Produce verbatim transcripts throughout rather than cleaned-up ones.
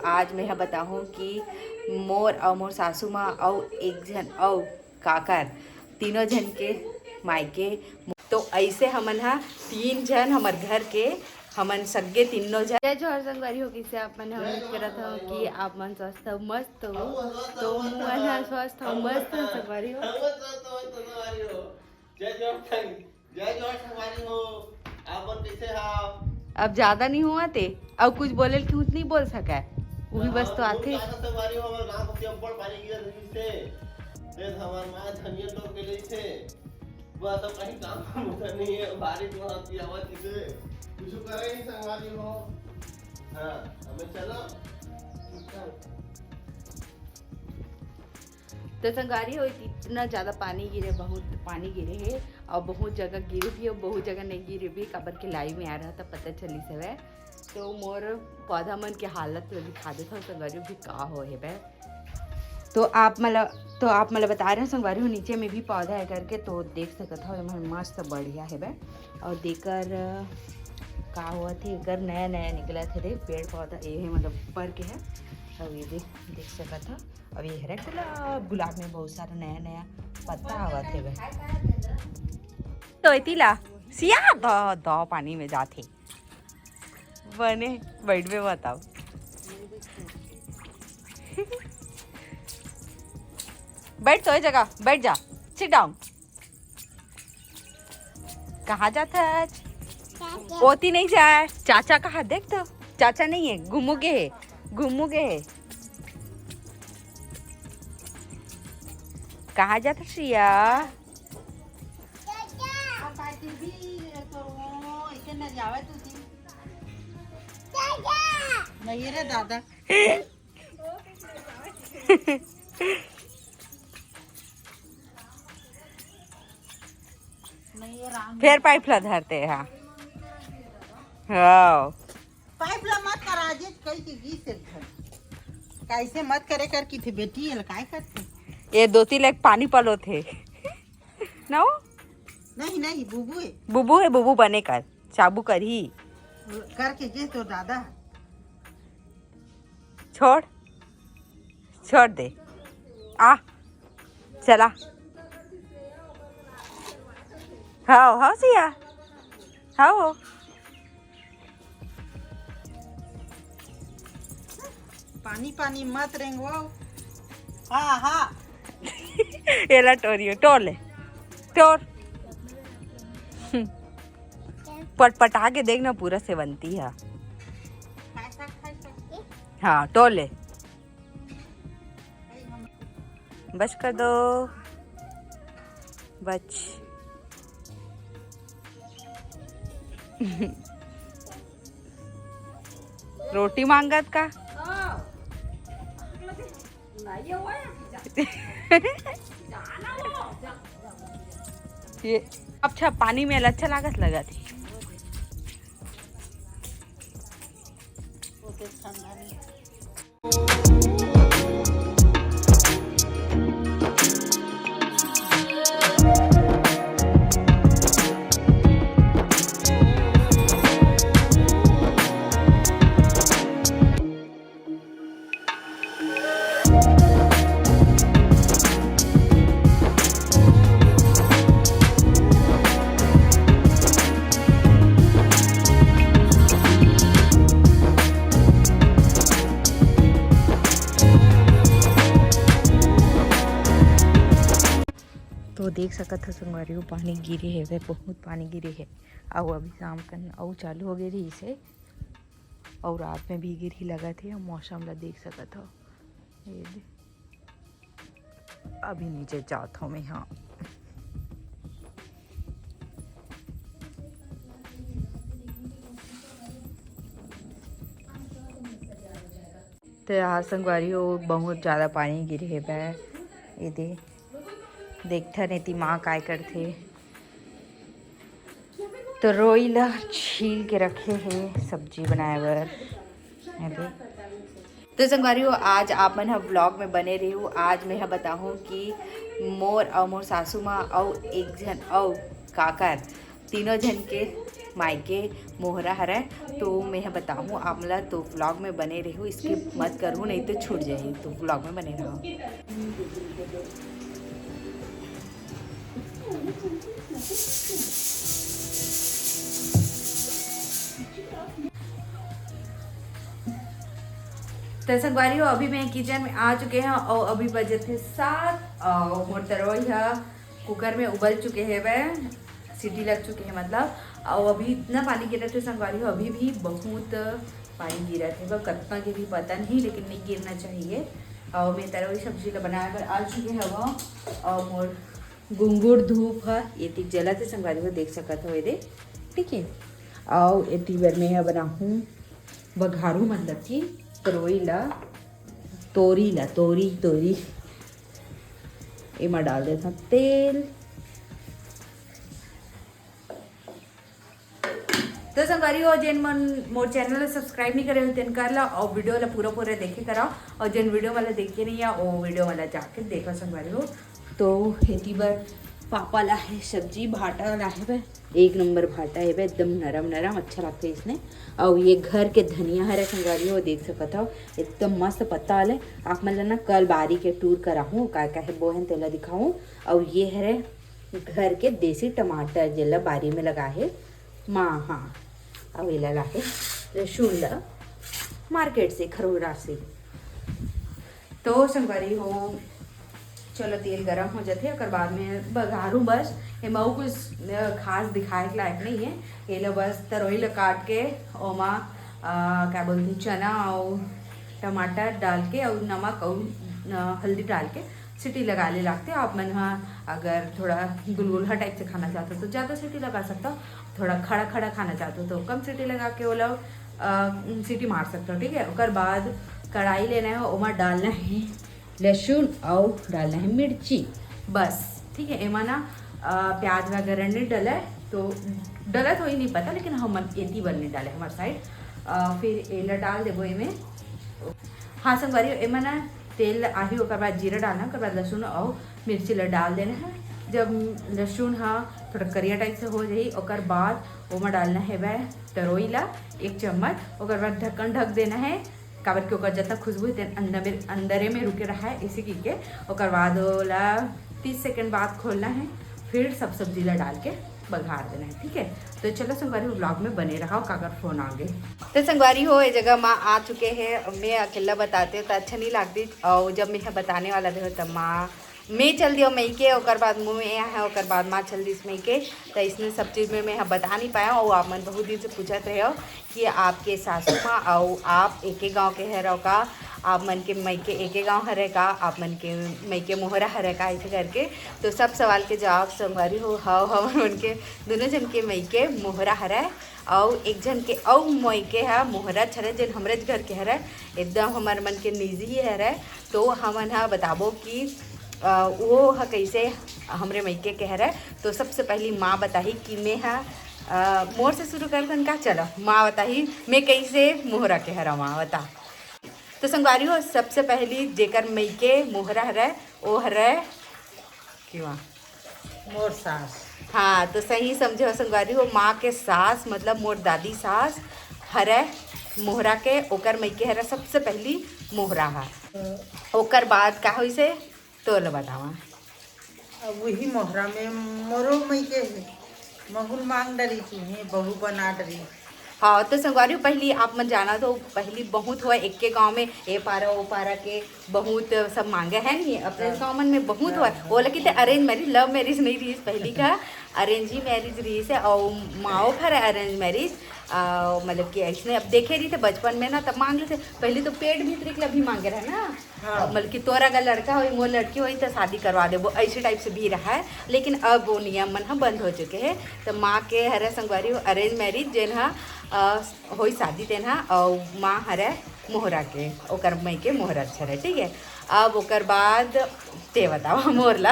आज मैं ह बताहूँ कि मोर अउ मोर सासू माँ अउ एक झन अउ काकर, तीनों झन के मायके। तो ऐसे हमन ह तीन झन, हमर घर के हमन सग्गे तीनों झन। जय जोहार संगवारी हो, कइसे आप मन? हम उम्मीद करत हव कि आप मन स्वस्थ हो, मस्त हो। तो हमन ह स्वस्थ हो, मस्त हो संगवारी हो। जय जोहार संग-, जय जोहार संगवारी हो, आप मन कइसे हव? अब ज्यादा नहीं हुआ ते, अब कुछ बोले के कुछ नहीं बोल सके, वो भी बस तो हाँ, आथे। ज्यादा संगवारी हो, हमर गाँव के ऊपर पानी गिरत रहिस हे, ते हमर माँ धनिया तोड़ के लेइस हे। बस अब कहीं काम धाम उधर नहीं है, बारिश बहुत ही आवत इसे कुछ करे नहीं संगवारी हो। हाँ, हमें चलो। तो संगवारी हो, इतना ज़्यादा पानी गिरे, बहुत पानी गिरे हे, और बहुत जगह गिरे भी, और बहुत जगह नहीं गिरे भी, काबर के live में आ रहा था, पता चली सवे। तो मोर पौधा मन के हालत ल दिखा देत हव संगवारी हो कि का हो हेबे। तो आप मला, तो आप मला बता रहे हो संगवारी हो, नीचे में भी पौधा है करके, तो देख सकत हो, एमन मस्त बढ़िया हेबे। और देकर का हुआ थे, एकर नया नया निकला थे रे पेड़ पौधा, ये है मतलब ऊपर के है। अब ये देख, देख सकत हो, अब ये हरे गुलाब, गुलाब में बहुत सारा नया नया पत्ता आवत हेबे। तो एती ला सिया द, द पानी में जाथे। बने, बैठबे बताओ। बैठ तो, ए जगह बैठ जा, sit down। कहाँ जात हच? ओती नहीं जाए, चाचा कहाँ? देख तो, चाचा नहीं है, घूमू गे है, घूमू गे है। कहाँ जात हच सिया? नहीं रे दादा। नहीं, ये राम फेर पाइप ला धरते हा। हाँ। पाइप ला मत कर, आज कही के गीस एक झन। कैसे मत करे कर की थे बेटी, ये काय करते? ये दोती ले पानी पलो थे। ना हो? नहीं, नहीं, बुबू है। बुबू है, बुबू बने कर। चाबू करही। करके जे तो दादा। छोड़, छोड़ दे। आ, चला। हाओ, हाओ सिया। हाओ। पानी, पानी मत रेंगवाओ। हाँ, हाँ। एला टोरियो, टोर ले। टोर। हम्म। पटपटा के देख ना पूरा सेवंती है। हाँ, टोर ले। बस कर दो, बस। रोटी मांगत का? ये अच्छा पानी में अच्छा लागत, लगत है। तो देख सकत हो संगवारी हो, पानी गिरे हेवय, बहुत पानी गिरे हे। अउ अभी शाम कन अउ चालू हो गे रहिस हे, अउ रात में भी गिरही लगत हे। मौसम ला देख सकत हो, ये दे। अभी नीचे जात हव मैं, हाँ। तो यहाँ संगवारी हो, बहुत ज्यादा पानी गिरे हेवय। ये दे, देखथन एती माँ काय करथे। तो रोई ला छील के रखे हे सब्जी बनाए बर। ये दे। तो संगवारी हो, आज आप मन ह vlog में बने रहिहू। आज मैं ह बताहूँ कि मोर अउ मोर सासू माँ अउ एक झन अउ काकर, तीनों झन के मायके मोहरा हरय, तो मैं ह बताहूँ आप मन ला, तो vlog में बने रहू, skip मत करहू, नहीं तो छूट जाही, तो vlog में बने रहू। तो संगवारी हो, अभी मैं kitchen में आ चुके हैं और अभी बजत हे सात और मोर तरवई ह cooker में उबल चुके हवय, सीटी लग चुके हे मतलब। और अभी इतना पानी गिरत हे संगवारी हो, अभी भी बहुत पानी गिरत हे, पर कतना गिरही पता नहीं, लेकिन नहीं गिरना चाहिए। और मैं तरवई सब्जी ला बनाए बर आ चुके हवं और मोर गुंगुर धूप ह एती जलत हे संगवारी हो, देख सकत हो एदे, ठीक है। और एती बर मैं ह बनाहूँ बघारू, मतलब कि तरोई ला, तोरी ला, तोरी, तोरी। एमा डाल देथन तेल। तो संगवारी हो, जेन मन मोर channel ला subscribe नहीं करे हो, तेन कर ला और video ला पूरा पूरा देखे करा, और जेन video मन ला देखे नहीं है, वो video मन ला जाके देखो संगवारी हो। तो एती बर पापा ला हे सब्जी, भाटा ला हे बे, एक नंबर भाटा हे बे, एकदम नरम नरम, अच्छा लगता है इसने। और ये घर के धनिया हरे संगवारी हो, देख सकत हो, एकदम मस्त पत्ता वाले। आप मन ला ना कल बारी के tour कराहूँ, काय काय बोहेन तेला दिखाहूँ। और ये हरे घर के देसी टमाटर, जेला बारी में लगा हे माँ, हाँ, अउ एला लाके लहसुन ला market से, खरोरा से। तो संगवारी हो, चलो तेल गरम हो जाथे, ओकर बाद में बघारू बस। एमा अउ कुछ, अ, खास दिखाए के लायक नहीं है। एला बस तरोई ला काट के ओमा, अ, का बोलथे, चना अउ टमाटर डाल के अउ नमक अउ, अ, हल्दी डाल के सीटी लगा ले लागथे। आप मन ह अगर थोड़ा गुलगुला type से खाना चाहते हो तो ज़्यादा सीटी लगा सकता हो, थोड़ा खड़ा खड़ा खाना चाहते हो तो कम सीटी लगा के ओला, अ, सीटी मार सकते हो, ठीक है। ओकर बाद कढ़ाई लेना है, ओमा डालना है लहसुन अउ डालना है मिर्ची, बस, ठीक है। एमा ना, अ, प्याज वगैरह नहीं डले, तो डले तो ही नहीं पता, लेकिन हमन एती बर नहीं डाले, हमार side। अ, फिर एला डाल देबो एमे। हाँ संगवारी, एमा ना तेल आही, ओकर बाद जीरा डालना, ओकर बाद लहसुन अउ मिर्ची ला डाल देना है। जब लहसुन हा थोड़ा करिया type से हो जाही, ओकर बाद ओमा डालना है वह तरोई ला एक चम्मच, ओकर बाद ढक्कन ढक देना है, काबर कि ओकर जतना खुशबू है तेन अंदर में, अंदरे में रुके रहा है, इसी की के। ओकर बाद ओला तीस सेकंड बाद खोलना है, फिर सब सब्जी ला डाल के बघार देना है, ठीक है। तो चलो संगवारी हो, vlog में बने रहा, काकर फोन आ गए। तो संगवारी हो, ये जगह माँ आ चुके हैं, मैं अकेला बताते हो तो अच्छा नहीं लगती, और जब मैं बताने वाला रहे तब माँ मैं चल दियो मइके, ओकर बाद मैं है, ओकर बाद माँ चल दिस मइके। तो इसने सब चीज़ में मैं ह बता नहीं पाया हूँ। आप मन बहुत दिन से पूछत रहे हो कि आपके सासू माँ अउ आप एके गांव के हरव का, आप मन के मइके एके गांव हरे का, आप मन के मइके मोहरा हरे का, ऐसे करके। तो सब सवाल के जवाब संगवारी हो, हव, हमन मन के दोनों जन के मइके मोहरा हरे, अउ एक जन के अउ मइके ह मोहरा हरे, जेन हमरेच घर के हरे, एकदम हमर मन के निजी ही हरे। तो हमन ह बताबो कि, अ, वो ह कइसे हमरे मइके के हरे। तो सबसे पहली माँ बताही कि मैं ह, अ, मोर से शुरू करथन का? चलो, माँ बताही मैं कइसे मोहरा के हरा, माँ बता। तो संगवारी हो, सबसे पहली जेकर मइके मोहरा हरे, वो हरे किवा। मोर सास। हाँ, तो सही समझे हो संगवारी हो, माँ के सास मतलब मोर दादी सास हरे मोहरा के, ओकर मइके हरे सबसे पहली मोहरा हा। ओकर बाद का होइसे तोर ल बतावा। अब वही मोहरा में मोरो मइके हे, मगुल मांग डरी तुहे, बहू बना डरी। हाँ, तो संगवारी हो, पहली आप मन जाना तो पहली बहुत हुआ, एक के गांव में ए पारा ओ पारा के बहुत सब मांगे है नहीं, अपने हाँ। गांव मन में बहुत हुआ। हाँ, हाँ। ओला किते arrange marriage, love marriage नहीं रही पहली का, arrange ही marriage रही से, और माओ घर arrange marriage। आ, मतलब कि ऐसने अब देखे रही थे बचपन में ना, तब मांग लेते, पहली तो पेट भीतरी के लिए भी मांगे रहे ना। हाँ। मतलब कि तोर अगर लड़का होई, मोर लड़की होई, तो शादी करवा देबो, ऐसे type से भी रहा है। लेकिन अब वो नियम मन ह बंद हो चुके हैं। तो माँ के हरे संगवारी हो arrange marriage, जेन ह, अ, होई शादी तेन ह, अउ माँ हरे मोहरा के, ओकर मइके मोहरा हरे, ठीक है। अब ओकर बाद ते बतावा मोर ला।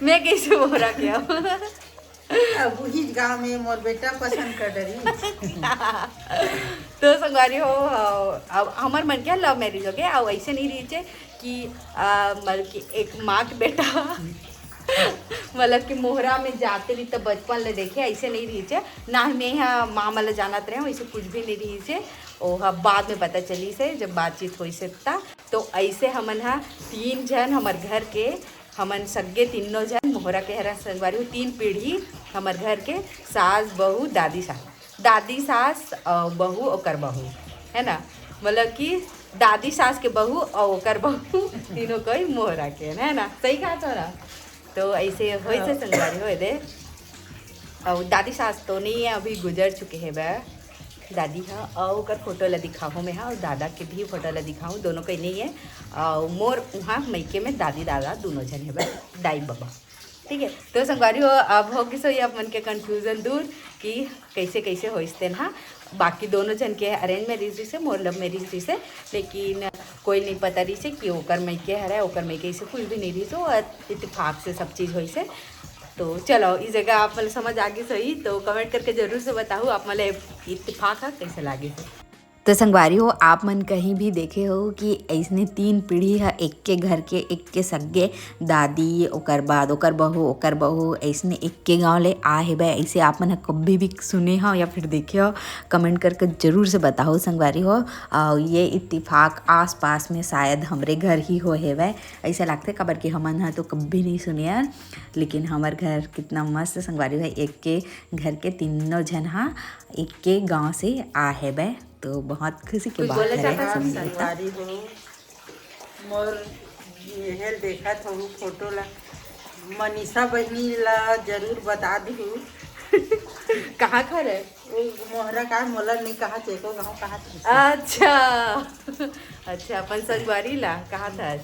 मैं कइसे मोहरा के अब? अब उही गांव में मोर बेटा पसंद कर डरी। तो संगवारी हो, अब हमर मन के love marriage हो गया, अब ऐसे नहीं रही थे कि, आ, मतलब कि एक माँ के बेटा मतलब कि मोहरा में जाते रही त बचपन ले देखे, ऐसे नहीं रही छे ना। मैं यहाँ मामा ले जानत रहे, ऐसे कुछ भी नहीं रही छे। ओहा बाद में पता चली से, जब बातचीत होई से ता। तो ऐसे हमन हा तीन झन हमर घर के, हमन सग्गे तीनों झन मोहरा के हरा संगवारी हो, तीन पीढ़ी हमर घर के, सास बहू दादी सास, दादी सास अउ बहू ओकर बहू, है ना, मतलब कि दादी सास के बहू अउ ओकर बहू तीनों कोई मोहरा के है ना, सही कहा तोरा। तो ऐसे होई से संगवारी होए दे। अउ दादी सास तो नहीं है, अभी गुजर चुके हैं बे दादी हा। अउ ओकर फोटो ला दिखाहूँ मैं हा, अउ दादा के भी फोटो ला दिखाहूँ, दोनों के नहीं है। अउ मोर उहाँ मइके में दादी दादा दोनों झन है बे, दाई बाबा। ठीक है, तो संगवारी हो, अब हो गिस होई आप मन के कन्फ्यूजन दूर कि कैसे कैसे होइस तेन हा। बाकी दोनों झन के अरेंज मैरिज रहिसे, मोर लव मैरिज रहिसे, लेकिन कोई नहीं पता रहिसे कि ओकर मइके हरे, ओकर मइके ऐसे कुछ भी नहीं रहिसे, वो इत्तेफाक से सब चीज होइसे। तो चलो, इस जगह आप मन समझ आ गिस होई, तो कमेंट करके जरूर से बताहू आप मन इत्तेफाक हा कैसे लागिस। तो संगवारी हो, आप मन कहीं भी देखे हो कि ऐसने तीन पीढ़ी ह एक के घर के, एक के सग्गे दादी, ओकर बाद ओकर बहू, ओकर बहू, ऐसने एक के गांव ले आ हे बे, ऐसे आप मन ह कभी भी सुने हो या फिर देखे हो, कमेंट करके जरूर से बताओ संगवारी हो। अउ ये इत्तेफाक आसपास में शायद हमरे घर ही हो हे बे, ऐसा लगथे, काबर कि हमन ह तो कभी नहीं सुने हन, लेकिन हमर घर कितना मस्त संगवारी हो, एक के घर के तीनों झन हा एक के गांव से आ हे बे। तो बहुत खुशी के कुछ बात बोले हरे चाहत हन सब मिलता। संगवारी हो, मोर एहल देखत हो फोटो ला, मनीषा बहिनी ला जरूर बता दू। कहाँ घर है? वो मोहरा का मोला नहीं कहा, चेको गाँव कहा थी। अच्छा, अच्छा, अपन संगवारी ला कहा था।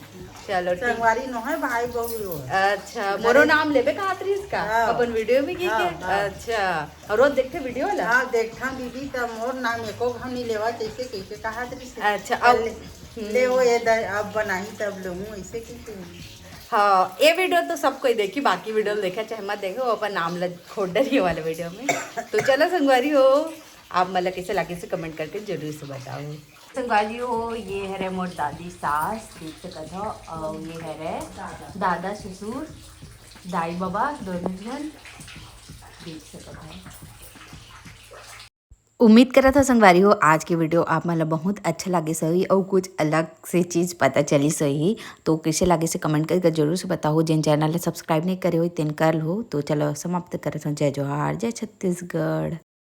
चलो, ठीक। संगवारी नो है, भाई बहू हो। अच्छा, मोरो नाम लेबे कहा थी इसका, हाँ। अपन वीडियो में की हाँ, के? हाँ। अच्छा, और रोज देखते वीडियो ला? हाँ, देखता दीदी, त मोर नाम एको घाव नहीं लेवा, कैसे कैसे कहा थी। अच्छा, अब ले, हम्म। ले वो ये द-, अब बनाई तब लूँ, ऐसे कैसे? हाँ, ये वीडियो तो सब कोई देखी, बाकी वीडियो देखे चाहे मत देखे, वो अपन नाम ल-, खोड डरिए वाले वीडियो में। तो चलो संगवारी हो, आप मन ला कैसे लागे से कमेंट करके जरूर से बताओ। संगवारी हो, ये हरे मोर दादी सास, देख सकत हो, और ये हरे दादा ससुर, दाई बाबा दोनों झन देख सकत हो। उम्मीद करत हो संगवारी हो, आज के वीडियो आप मन ला बहुत अच्छा लागे होही और कुछ अलग से चीज पता चली होही। तो कैसे लागे से कमेंट करके जरूर से बताओ। जिन चैनल ला सब्सक्राइब नहीं करे हो, तेन कर लो। तो चलो समाप्त करत हो। जय जोहार, जय छत्तीसगढ़।